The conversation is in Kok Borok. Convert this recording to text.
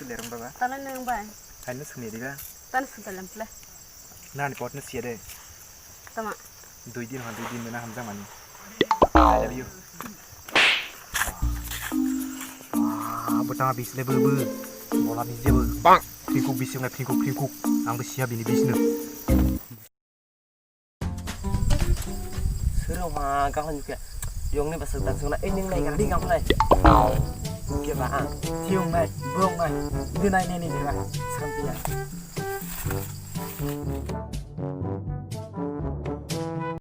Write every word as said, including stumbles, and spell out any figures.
Lerong baba. Tala nang bai. Hai no sini diga. Tan sini talam pula. Nani pot no siya de. Tama. Dui din ha dui din na hamjang mani. I love you. Ah, butang bis le bu bu. Bola bis je bu. Bang. Phikuk bis ngai phikuk phikuk. Ang bo siya bini bis no. Sero ha gahlan ke. Yong ni basa tan sungna, eh, ning nai gari gam nai. Ke ba ang. Thiung nai, bong nai. Ini nai nai nai nai. Sampiya.